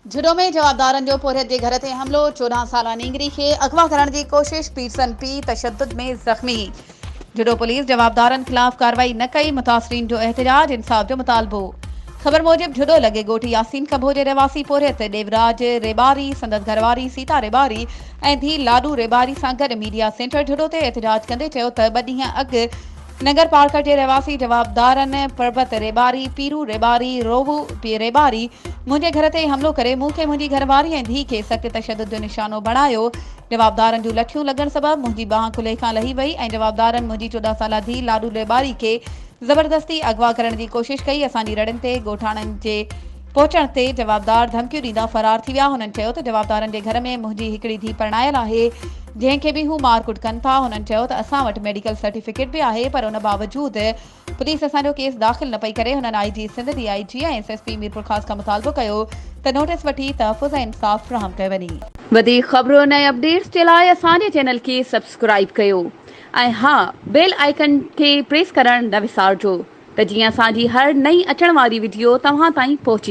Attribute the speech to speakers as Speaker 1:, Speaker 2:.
Speaker 1: جهڏو ۾ جوابدارن جو پورهيت جي گهر تي حملو، 14 سالا نينگري کي اغوا ڪرڻ جي ڪوشش، پيرسن پيء تشدد ۾ زخمي، جهڏو پوليس جوابدارن خلاف ڪارروائي نه ڪئي، متاثرين جو احتجاج، انصاف جو مطالبو. خبر موجب جهڏو لڳي ڳوٺ ياسين ڪنڀو جي رهواسي پورهيت ڏيوراج ريٻاري، سندس گهرواري سيتا ريٻاري ۽ ڌيء لاڏو ريٻاري سان گڏ ميڊيا سينٽر جهڏو تي احتجاج ڪندي چيو ته ٻه ڏينهن اڳ ننگرپارڪر جي رهواسي جوابدارن پربت ريٻاري، پيرو ريٻاري، روهو ريٻاري منهنجي گهر تي حملو ڪري مون کي منهنجي گهرواري ۽ ڌيء کي سخت تشدد جو نشانو بڻايو. جوابدارن جون لٺيون لڳڻ سبب منهنجي ٻانهن ڪلهي کان لهي وئي ۽ جوابدارن منهنجي 14 سالا ڌيء لاڏو ريٻاري کي زبردستي اغوا ڪرڻ جي ڪوشش ڪئي اسان جي رڙين تي ڳوٺاڻن جي پهچڻ تي جوابدار ڌمڪيون ڏيندا فرار ٿي ويا. هنن چيو ته جوابدارن جي گهر ۾ منهنجي هڪڙي ڌيء پرڻايل آهي جنهن کي به هو مار ڪٽ ڪن ٿا. هنن چيو ته اسان وٽ ميڊيڪل سرٽيفڪيٽ به آهي پر ان باوجود پوليس اسان جو ڪيس داخل نه پئي ڪري. هنن آء جي سنڌ، ڊي I جي ۽ ايس ايس پي ميرپورخاص کان مطالبو ڪيو ته نوٽيس وٺي تحفظ ۽ انصاف فراهم ڪيو وڃي. وڌيڪ خبرن ۽ اپڊيٽس جي لاء اسان جي چينل کي سبسڪرائيب ڪيو ۽ ها بيل آئيڪن کي پريس ڪرڻ نه وسارجو. ته جيئن اسان جي هر نئين اچڻ واري وڊيو توهان تائين پهچي.